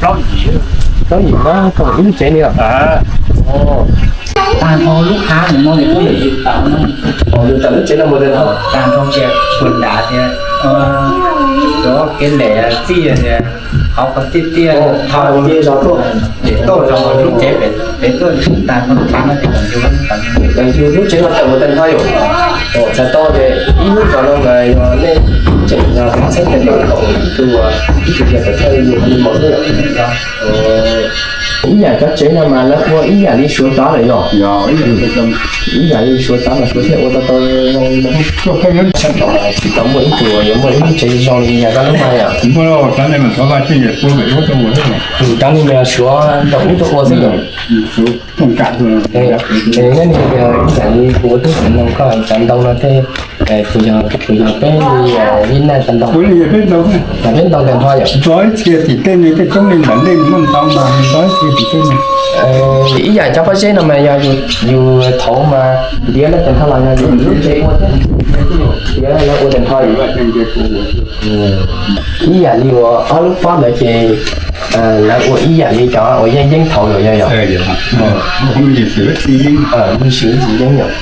Plaub yim na, tau ib lub tsev li os. Tag nrho lub qab no, yus tawm lub tsev no mus tag nrho, tag nrho ces puas nram tias cov kev lem txij tias qhov qhov tiaj tiaj, qhov tiaj zog tuaj, ces tuaj zog lub tsev pem, pem tuaj tag nrho lub qab no ces kom yus, yus lub tsev no tawm mus tag nrho yom. Txhais tau tias ib lub zos no mas yog nej tseem yog txheeb tias tau ib tug, ib tug yog tawm thawj yus li mus xwb yom. Ib yam cov tsev no mas lawv ua ib yam li Suav cov lawm yom. Ib yam li Suav cov mas Suav thiaj ua tau tau zoo li no. Tsis tau, tsis tau muaj ib tug yuav muaj ib lub tsev zoo li yam koj lub no yom. Cov no mas Suav nraum ub tuaj ua xwb yom. Nyob li ib yam li kuv ua tub ceev no koj cov ntoo no tej, tus yog, tus yog peb li, ib naj cov ntoo, peb ntoo tag nrho yom. Txog ib txhia tim tej, tej coob li ntawm ntej muaj ntau mas txog ib txhia tim tej. Ib yam cov pob zeb no mas yog yus thaum mas ntiav lawv tag nrho los yog yus lub tsev ua thiab, ntiav lawv ua tag nrho yom. Ib yam li uas ob lub pob ntawd ces lawv ua ib yam li cov uas yeej yeeb thaum lawm yog yom. Ib sim tsis yeeb yom.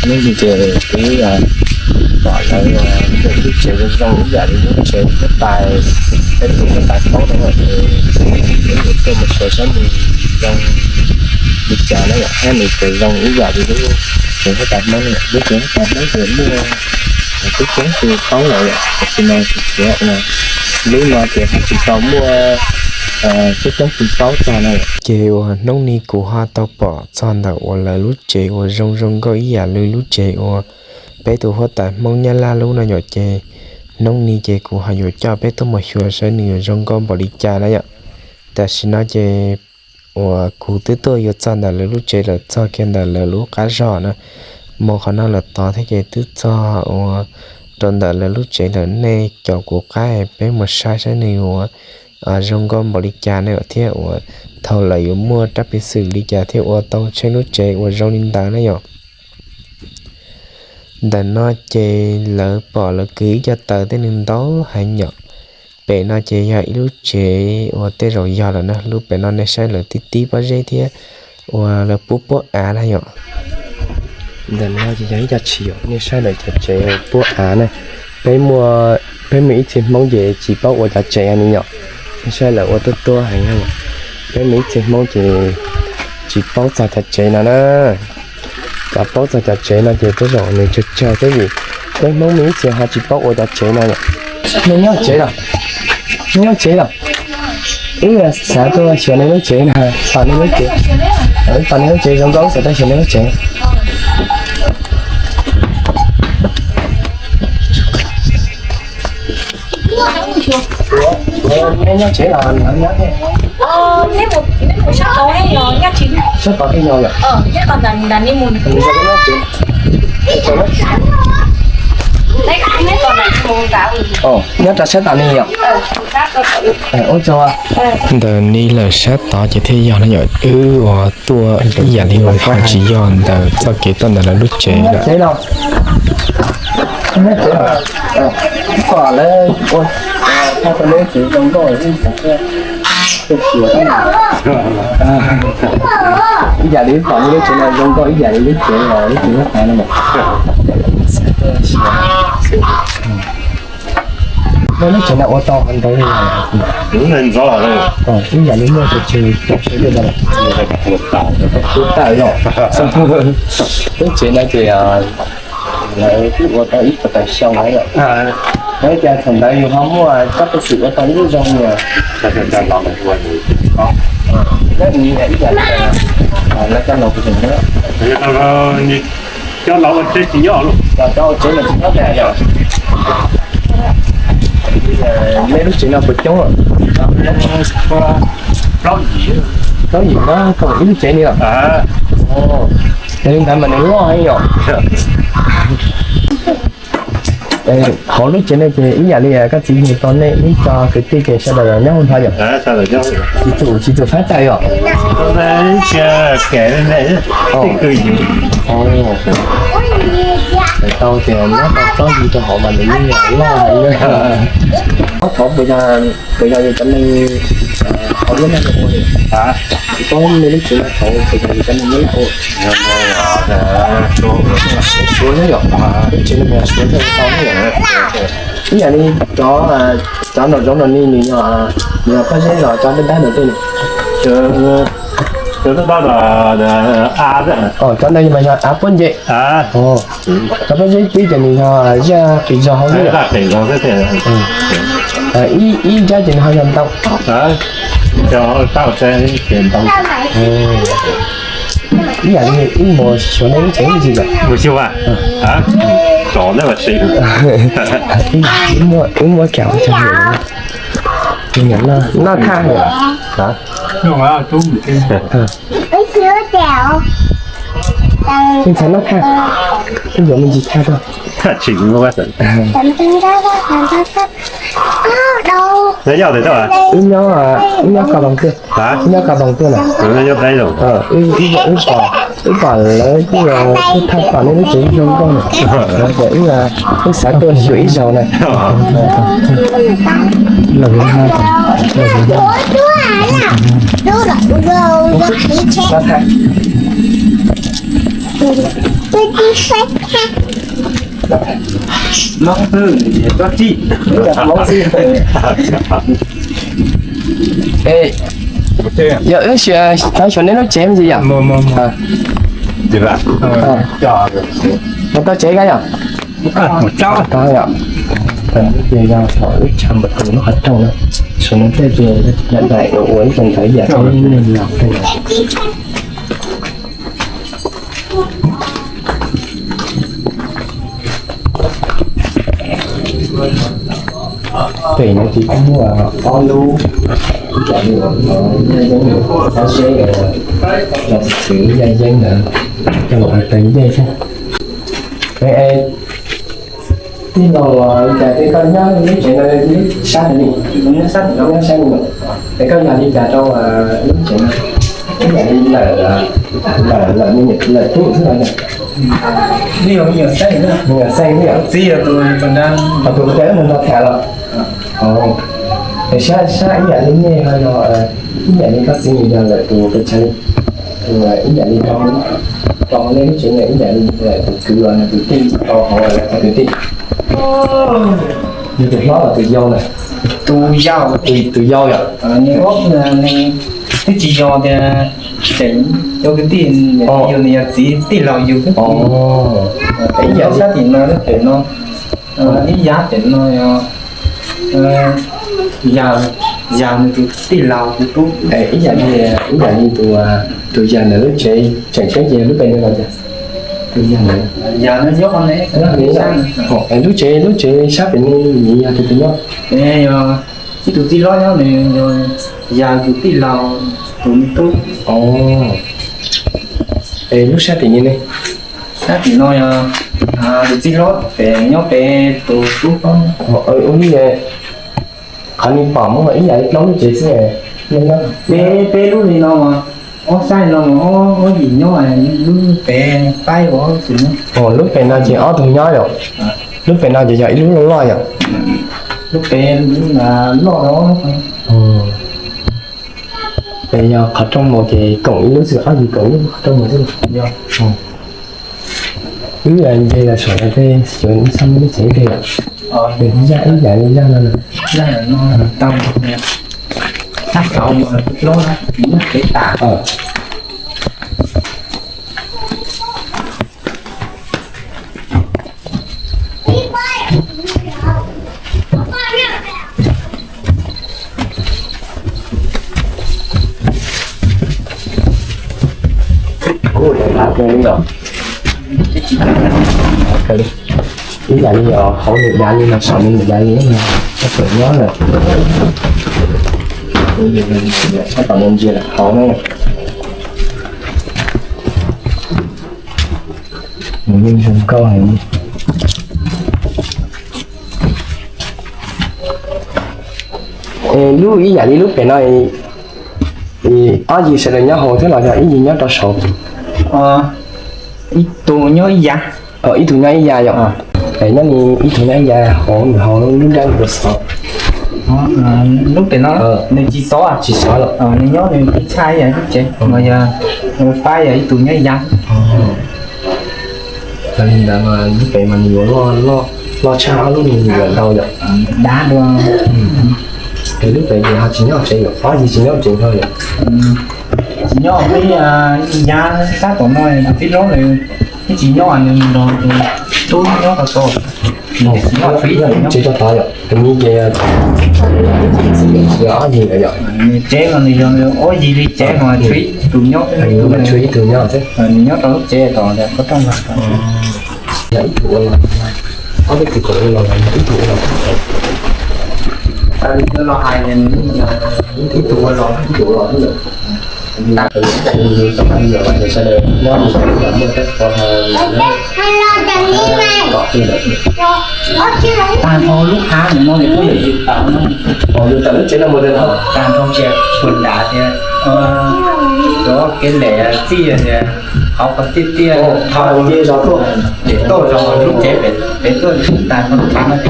Hnub no ces kuv pom lawv ua lub tsev zoo ib yam li lub tsev huab tais, peb tus huab tais Hmoob no ces kuv yuav tuaj mus xyuas saib nws zoo li cas na yom, thiab nws puas zoo ib yam li lub tsev huab tais Hmoob na yom. Lub tsev huab tais Hmoob ces muaj tub ceev xwm paub lawm yom, tiam sis mas kuv xav ua lub no ces ho tsis tau muaj tub ceev xwm paub txog na yom. Ces uas hnub no kuv ho tau pom txog ntawm uas lawv lub tsev uas zoo zoo nkauj ib yam li lub tsev uas peb tus huab tais Hmoob Nyab Laj lub no yom. Ces hnub no ces kuv ho yuav coj peb tuaj mus xyuas saib nws yuav zoo nkauj npaum li cas na yom. Tam sim no ces uas kuv twb tuaj yuav txog ntawm lawv lub tsev lawm, txog kiag ntawm lawv lub qab zog na. Mus qhov no lawm tod thiab ces twb txog uas rau ntawm lawv lub tsev lawm. Nej caum kuv qab peb mus saib saib nws yuav zoo nkauj npaum li cas na yom, thiab uas thaum lawv yuav muaj rab peev xwm li cas thiaj ua tau tsheej lub tsev uas zoo li ntawd na yom. Ntawm no ces lawv pom lawv kwv ib co taws tej nws ntau heev yom. Pem no ces yog ib lub tsev uas tej zaum yog lawm na, lub pem no nej saib lawv tib tib pob zeb thiab uas lawv puab puab av na yom. Ntawm no ces yog ib co tshis yom, nej saib lawv cov tsev puab av na. Peb muaj, peb muaj ib txhia Hmoob ces tsis paub ua cov tsev ni yom. Nej saib lawv ua tuab tuab heev na. Peb muaj ib txhia Hmoob ces tsis paub txog cov tsev no na. Cov paub txog cov tsev no ces tej zaum nws tsawg tsawg thiab vim peb Hmoob muaj ib txhia ho tsis paub ua cov tsev no yom. Nej nyob tsev los? Nej nyob tsev los? Wb xav tuaj xyuas nej lub tsev no, tom nej lub tsev, tom nej lub tsev zoo nkauj xav tuaj xyuas nej lub tsev. Nej nyob tsev los lawv nyob thiab? Sab tod thiaj yog yom. Nyob rau sab tod ne yom. Ua tsaug. Ntawm ni lawm sab tod ces thiaj yog no yom. Wb uas tuaj ib yam li uas ho tsis yog ntawm txoj kev tuaj ntawm lawv lub tsev lawm. Ib yam li pom lub tsev no zoo nkauj ib yam li lub tsev, lub tsev huab tais no. Lub tsev no ua tau qhov ntawd li ntxov, ib yam li muaj tus tswv coj sawv daws los. Kuv tawm los. Lub tsev no ces lawv twb ua tau ib puas tawm xyoo lawm. Lawv tias thaum ntawd yus ho muaj tsob peev xwm ua tau ib lub zoo li. Lawv ib yam li lawv cov laus kuv tseem nyob. Cov laus ua tsev tsis nyob los? Cov ua tsev mas tsis nyob kiag yom. Nej lub tsev no puas coob? Plaub yim na, tau ib lub tsev li os. Yog li ntawd mas nws loj heev yom. Hauv lub tsev no ces ib yam li koj txiv yug tau nej ib co kwv tij ces sawv daws nyob hauv nrho yom. Tsis tsum, tsis tsum fab tawm yom. Tau tias nyob tau tsob yig rau hauv mas nws yeej loj heev na. Ob thov puas yog, puas yog yus cov neeg hauv lub neej ua li? Tsis paub nej lub tsev no thaum puas yog yus cov neeg nyob ua? Suav ne yom, lub tsev no suav thiaj tau ne yom. Ib yam li cov, cov nraum zoov no ni nws yog, nws yog pob zeb los cov dab dab no tej ne? Cov dab dab, cov no mas yog av pob nce. Cov pob zeb twb ces nws yog zaj qis zog hauv ne. Ib, ib nrab ces nws ho yog ntoo. Ib yam li wb mus xyuas nej lub tsev ntsis yom. Wb muab kam noj thaj yom. Ib ntxhais noj thaj, wb yuav me ntsis thaj rau. Wb nyob, wb nyob Kab Toos tuaj, wb nyob Kab Toos tuaj na. Wb pom, wb pom lawv kuj thaj pom nej lub tsev zoo nkauj na, wb xav tuaj xyuas ib zaug na. Yog wb xav xyuas nej lub tsev me ntsis yom. Mus tau tsev kab yom. Tau yom. Ces yog thaum wb tsham npam tus lub qhov rooj na, suav no tej ces yam daim ua ib co ntawd yam neeg los tej. Pem no ces kuj muaj ob lub, yaj yeeb, pob zeb, los xwb yaj yeeb ntawd coj los ua tes dej thiab. Tij laug, cas tias koj nyob lub tsev no sab li, nyob sab li, es koj yog li cas rau lub tsev no? Ib yam li lawm, lawm, lawm tub xwb los yog? Me nyuam xeeb xwb yom? Tus ua cas wb mus nrog tham los? Es sab, sab ib yam li nej ho yog, ib yam li koj txiv nws yog lawm tus pes tsawg, tus ib yam li rau nej lub tsev no ib yam li tus kwv los yog tus tij, rau hauv los yog tus tij? Yog tus hlob los tus yau na? Tus yau. Tus yau yom? Nws twb tsis yog tias tseem cov kwv tij, yog nws yog txiv tij laug yus. Ib yam sab tim no, pem no, ib yav pem no yog, yog nws tus tij laug tus tub. Ib yam li, ib yam li tus, tus yawg ntawd lub tsev tseem ceeb ces lub pem no los cas? Tus yawg ntawd, yawg no nyob qhov ne, lub tsev, lub tsev sab pem no yog tus twg nyob? Yog ib tus tij laug nyob, nws yog yawg tus tij laug tus me tub. Es lub sab tim no ne? Sab tim no yog tus tij laug pem nyob pem tus tub. Ua li, qhov no pom muaj ib yam li plaub lub tsev xwb. Peb, peb lub li no, ob sab li no, ob yim nyob, lub pem faib ua ob tug nyob. Lub pem no ces ob tug nyob yom? Lub pem no ces yog ib lub loj loj yom? Lub pem loj. Ces yog qhov rooj mus ces koom ib lub xwb, ob yim koom ib lub qhov rooj mus xwb. Wb nce los saum no tej xyuas xab mab lub tsev tej. Zaj ib yam li zaj no. Zaj no tau, zaj saud mas loj na, muaj kev tas. Ib yam li yog hauv nws dav li no, saum nws dav li no, tsis pom nyob lawm. Sab tom no ntsia lawm hauv na. Nws yeej zoo nkauj heev. Lub ib yam li lub pem no, ob yim sawv daws nyob hauv thiab los yog ib yim nyob rau saud? Ib tug nyob ib yav. Ib tug nyob ib yav yom. Nyob li ib tug nyob ib yav hauv nws hauv lub nrab nws xov. Lub pem no nws tsis xov, tsis xov los nws nyob nws tsis tshaj ib yav lub tsev no yog, faib yog ib tug nyob ib yav. Li ntawd mas lub pem mas nws yuav loj tshaj ob lub nws yuav ntau yom. Dab dua. Lub pem ces ho tsis nyob tsev yom, ob yig tsis nyob tsev nrho yom. Tsis nyob peb ib yav sab tom no, tib lub nws tsis nyob nws nrog tus tub nyob tau tau. Tsis nyob tsev tau tod yom, tus me ces ob yig yom. Tsev no nws yog ob yig li tsev no tshuav ib tug nyob, tshuav ib tug nyob xwb, nws nyob rau lub tsev tom ntawd ko rooj. Yog ib tug ua los, ob peb tug kom ua los, ib tug ua los, li no los hais, ib tug ua los, ib tug ua los. Tag nrho lub hav no, tag nrho tsev no mus tag nrho, tag nrho tias puas nram tias cov kev lem txij tias qhov qhov tiaj tiaj, thaum ces zov tuaj, ces tuaj zov lub tsev pem, pem tuaj tag nrho thav no ces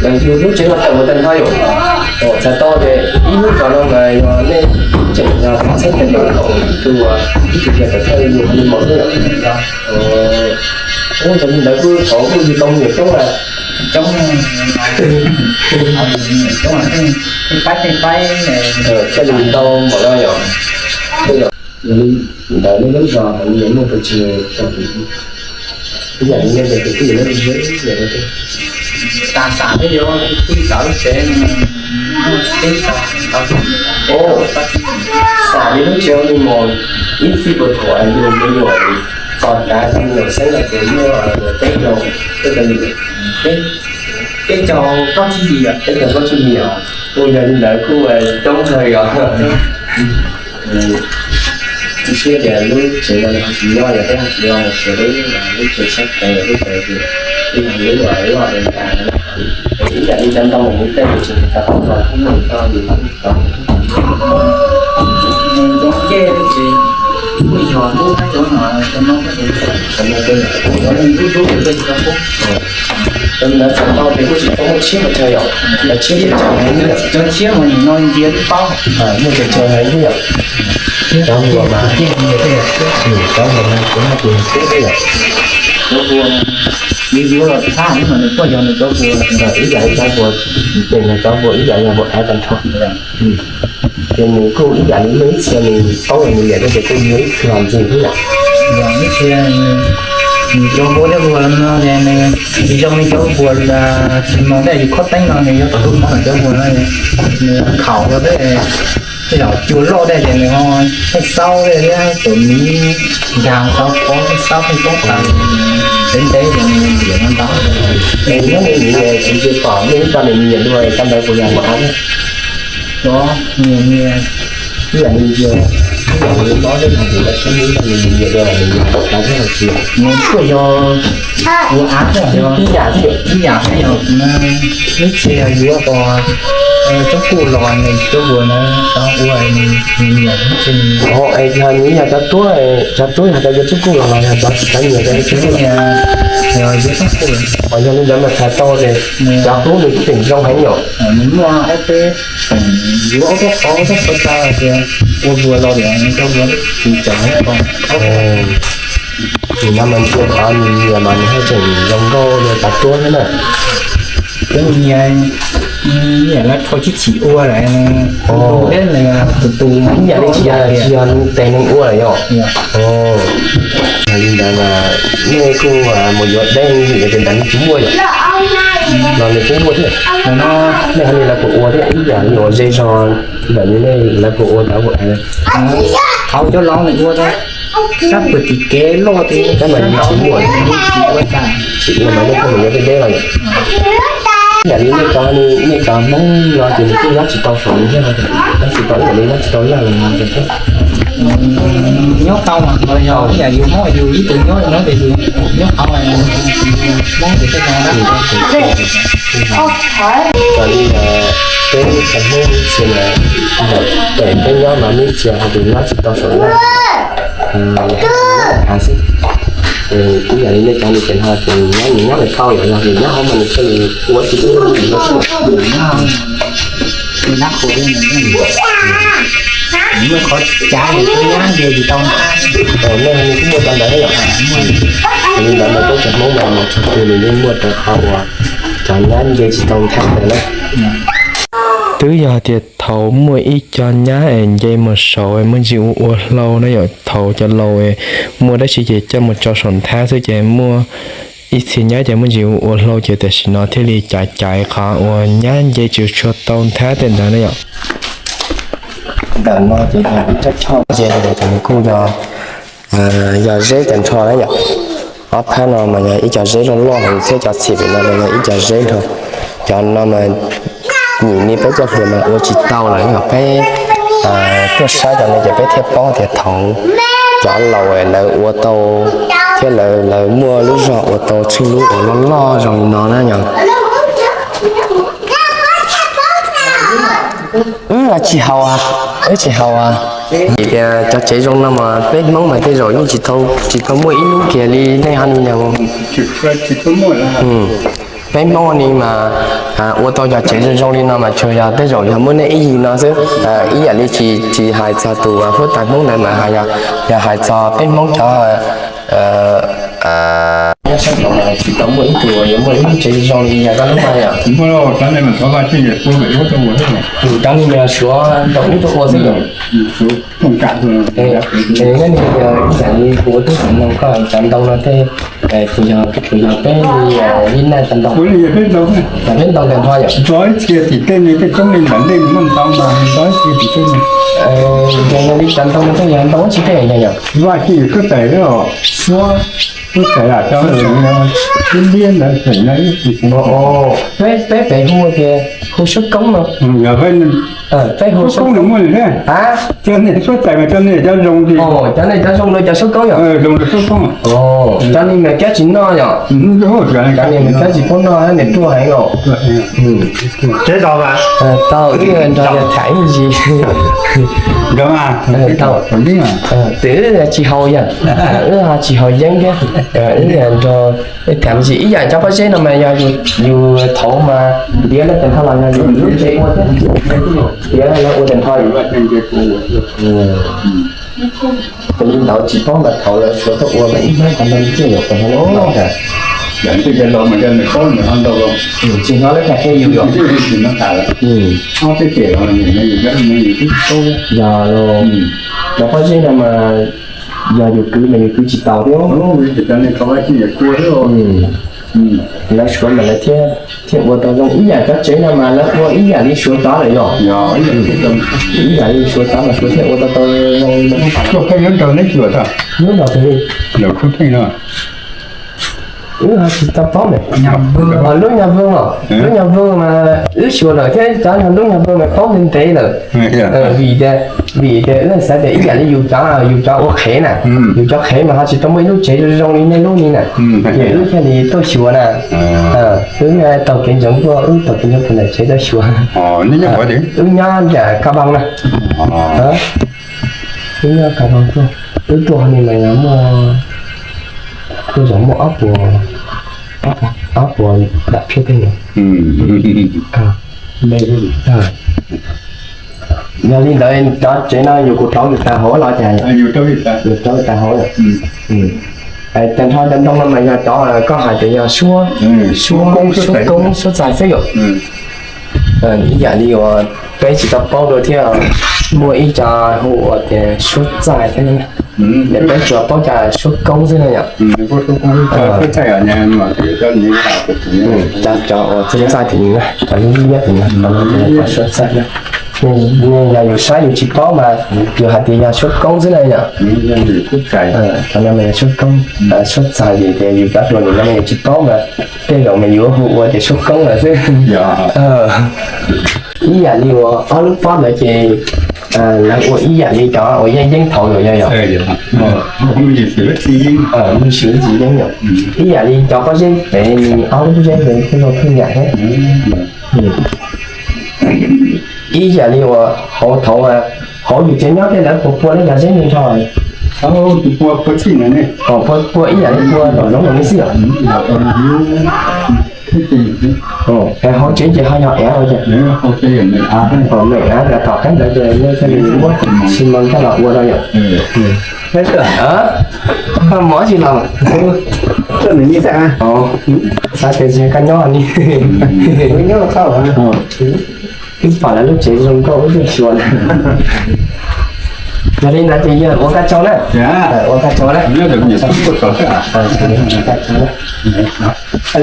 kom yus, yus lub tsev no tawm mus tag nrho yom. Txhais tau tias ib lub zos no mas yog nej tseem yog txheeb pem no kom ib tug, ib tug tias kom thawj yus li mos xwb yom. Ua cov li ntawd kuj thaum kuj yus tau me nyuam coob na. Coob, coob, thiaj li tau npaum no yom. Yog li ntawd nej lub zos no muaj pes tsawg cov kwv tij? Ib yam li nej cov kwv tij lawm, tas xam peb yuav twb tau lub tsev, peb tau, xam li lub tsev li mus ib txhij puas thuam yus me nyuam txog kav cov me nyuam xeeb no ces muaj peb caug, peb caug, peb caug plaub tsib yim, peb caug plaub tsib yim os. Ua yog li ntawd kuj coob kawg os. Kuv siab tias lub tsev no ho tsis nyob yog peb ho tsis nyob mus xyuas lub, lub tsev sab pem lub pem, ib yam li lub, lub ntawd, ib yam li cov ntoo mus tej mus tsev cov qhov no kuj muaj tau yus tau. Nws cov ncej ces kuj yog lub qab cov no, cov no, cov no, cov no lub dub tej cov qub. Cov ntawd txhais tau tias kuj tsis tau muaj tshiab pes tsawg yom, cov tshiab pes tsawg heev, cov tshiab mas nim no ntsia twb paub, muaj pes tsawg heev yom. Cov vuas mas, cov vuas mas kuv hais tias tshiab yom. Cov vuas, yus yuav los txhab mas nws kuj yog nws cov vuas, ib yam li cov vuas ces nws cov vuas ib yam li vuas av tag nrho. Ces nws kuj ib yam li muaj ib txhia nws paub nws liam ces kuj yuav ib txhia los ntxiv thiab yom. Yog ib txhia nws cov vuas, cov vuas no ces nws tsis zoo li cov vuas xi mos tej yus khob teeb no, nws yuav tub mov cov vuas no, nws khaum rau tej, tej zaum cua loj tej ces nws ho pheej xaub tej thiab, tus miv nkag xaub pob pheej xaub pheej poob tas, ntev ntev ces nws liam no ntau. Es nyob li ntawd kuv tsis pom nej ib co nws nyiam dua cov ntawd puas yog vuas av thiab? Cov nyiam nyiam, ib yam li ntsia, ib yam li mob thiab no ces lawv siab nws nyiam dua los nws nyiam vuas av thiab los tsis? Nws kuj yog vuas av thiab, ib yam thiab yom. Ib yam thiab yom, ib txhia yuav ko tsob kuj los nws cov vuas na, cov ua nws nyiam ib txhia nws. Es yog nws yog cov tuab, cov tuab yog cov yuav tsob kuj los los yog cov tsis tau nyiam cov yuav tsob kuj? Yog yuav tsob kuj. Yog li ntawd mas txhais tau tias cov hlub nws kuj tseem zoo heev yom. Nws muaj ob peb xeem, yuav ob peb qhov, ob peb qhov tsa tias ua vuas los tias nws cov vuas tsis txawm heev ko. Nim no mas ntsia qhov nws nyiam mas nws haj tseem zoo nkauj dua cov tuab thiab na. Cov nyiam, nyiam lawv rho chim chim ua lawm, tus tus ib yam li tsis yog, tsis yog tes neeg ua lawm yom. Yog li ntawd mas nej kuj mus yuav deb vim tias ntawd nws tsis muaj yom, los nws kuj muaj thiab. Nej ho li lawv puas ua thiab ib yam li uas ze zog ntawm li nej lawv puas ua cov vuas av? Thaum cov laus nws ua sab pwg tim kev loj thiab, tab mas nws tsis muaj, tsis ua mas nej kuj mus yuav deb deb los yom. Ib yam li nej cov, nej cov Hmoob no ces nws kuj nyob tsis tau saum nws thiab, nyob tsis tau ib yam li nyob tsis tau laj los no ces nyob tau mas yog ib yam yus Hmoob yus ib tug nyob no ces yus nyob qhov Hmoob ces tej no. Raws li peb cov Hmoob ib txhia mas, peb nyob mas ib txhia hais tias nyob tsis tau saum laj, nyob xwb. Ib yam li nej cov niam tsev no ces nyob nws nyob lawm tau yom, yog nws nyob hauv mas nws thiaj li ua tsis tau. Muaj qhov cav nws nyab nce tsis tau. Nej kuj muaj cov ntawd yom. Li ntawd mas peb cov Hmoob mas txhua tus nws yeej muaj cov qhov uas cov nyab nce tsis tau nthab ntawd na. Twb yog hais tias thaum muaj ib co nyab es nce mus saud es muaj ntsis ua ua hlau na yom, thaum cov laus es muaj dab tsi ces coj mus tso saum nthab xwb ces muaj ib txhia nyab ces muaj ntsis ua ua hlau ces tam sim no thiaj li caiv caiv qhov uas nyab nce tsis tshua tau nthab tej ntawd na yom. Ntawm no ces yog ib rab choj ces nws kuj yog, yog zeb tag nrho na yom. Ob phab no mas yog ib co zeb loj loj heev thiab cov txhim pem no mas yog ib co zeb nrog. Cov no mas nyim li peb cov hluas mas ua tsis tau lawm yom, peb tuaj saib cov no ces peb thiaj paub tias thaum cov laus lawv ua tau thiab lawv muaj lub zog ua tau tsheej lub uas loj loj zoo li no na yom. Wb tsis haus, wb tsis haus. Vim tias cov tsev zoo no mas peb Hmoob mas tej zaum yeej tsis tau, tsis tau muaj ib lub kiag li nej ho ni na. Peb Hmoob ni mas ua tau cov tsev zoo zoo li no mas tsuas yog tej zaum yog muaj nej ib yig no xwb. Ib yam li tsis, tsis hais txog tus huab tais Hmoob ntawd mas yog hais txog peb Hmoob cov nyob sab tod tsis tau muaj ib tug yuav muaj ib lub tsev zoo li yog koj lub no yom. Cov ni mas suav ntaus ub tuaj ua xwb yom. Es nyob ni yog ib yam li kuv ua tub txam no koj cov ntoo no tej, kuv yog, kuv yog peb li ib naj cov ntoo, cov peb ntoo tag nrho yom. Ntau ib txhia tim tej ne, tej coob li ntawm ntej muaj ntau mas ntau ib txhia tim tej ne. Ces yog li cov ntoo no tej yog ntoo ib txhia tej yog yom. Vaj xij suab txais, suab, suab txais cov liab liab ntawd tseem no ib txhia. Peb, peb pem hu tias hu suab koob no. Peb hu suab koob, cov nej suab txais mas cov nej cov zoo li, cov nej cov zoo li cov suab koob yom. Zoo li suab koob. Cov ni mas kab tsis noj yom. Cov ni mas kab tsis paub noj, niam ruaj heev os. Tau, wb nrog yog tham ib ntsis. Tau, twb tsis haus yom, wb ho tsis haus yeeb thiab. Wb nrog tham ntsis ib yam cov pob zeb no mas yog yus thaum mas tiav lawv tag nrho los yog yus lub tsev ua thiab, tiav lawv ua tag nrho yus. Ces li ntawd tsis paub mas thaum lawv suav tuaj ua mas ib hnub tag nrho li tiaj yam tag nrho. Tsis hnov lawv tham qhia yus yom. Yog los, cov pob zeb no mas yog yus kwv mas yus kwv tsis tau thiab. Lawv suav mas lawv thiaj, thiaj ua tau zoo ib yam cov tsev no mas lawv ua ib yam li suav tod lawm yom. Ib yam li suav tod mas suav thiaj ua tau tau zoo. Hnub no twg li? Wb ho tsis tau paub ne. Lub nyuag vwj os, lub nyuag vwj mas wb xyuas lawm thiab cov lub nyuag vwj mas paub ntev ntev lawm. Vim tias, vim tias wb xav tias ib yam li yus cov, yus cov ua qhev na, yus cov qhev mas ho tsis tau muaj ib lub tsev zoo zoo li nej lub ni na, ces wb thiaj li tuaj xyuas na. Wb taug kev ntsoov tuaj, wb taug kev ntsoov puag nram tsev tuaj xyuas. Wb nyob nram Ka Bav na. Wb nyob Ka Bav tuaj, wb tuaj ni mas yog muaj, kuj yog muaj ob puas, ob puas dam phiab tej no. Yog li ntawd cov tsev no yus kuj rauv yus tag hauv los cas? Yus rauv yus tag hauv. Tag nrho cov ntoo no mas yog cov koj hais tias yog suab, suab koob, suab txais xwb yom. Ib yam li uas peb tsis tau paub dua thiab, muaj ib co hu ua tias suab txais thiab, peb tsuas paub cov suab koob xwb na yom. Cov, cov uas txais tim no, cov liab liab tim no, suab txais na. Yog yus saib yus tsis paub mas yus hais tias yog suab koob xwb na yom. Cov no mas yog suab koob, suab txais vim tias yus cov hluas nim no mas yus tsis paub mas tej zaum mas yus hu ua tias suab koob lawm xwb. Ib yam li uas ob lub pob ntawd ces lawv ua ib yam li cov uas yeej yeeb thaum lawm yog yom. Ib yam li cov pob zeb pem, ob lub pob zeb pem kuj zoo thwj yam thiab. Ib yam li uas hauv thaum, hauv yus tsev nyob tej lawv puas pua lub yog zeb li nrho? Tus pua, pua txij no ne. Pua, pua ib yam li pua tom zoov no xwb yom. Es hauv tsev ces ho yog av ces, meem av, tom qab ntawd ces nej thiaj li muab xi mos coj los ua no yom. Koj mov tsis los? Xav tias koj nyob ni. Wb pom lawv lub tsev zoo nkauj wb tuaj xyuas. Yog li ntawd ces yawg ua koj tsaug na. Ua koj tsaug na.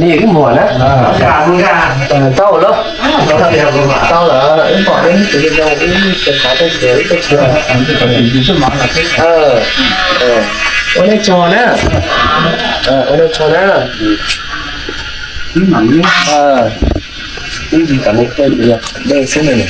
Li wb muam na. Tau lawm, tau lawm, wb pom nej tus zoo zoo wb xav tias wb tuaj xyuas. Ua nej tsaug na. Ua nej tsaug na. Wb tsis tom nej tej, dej xwb ne.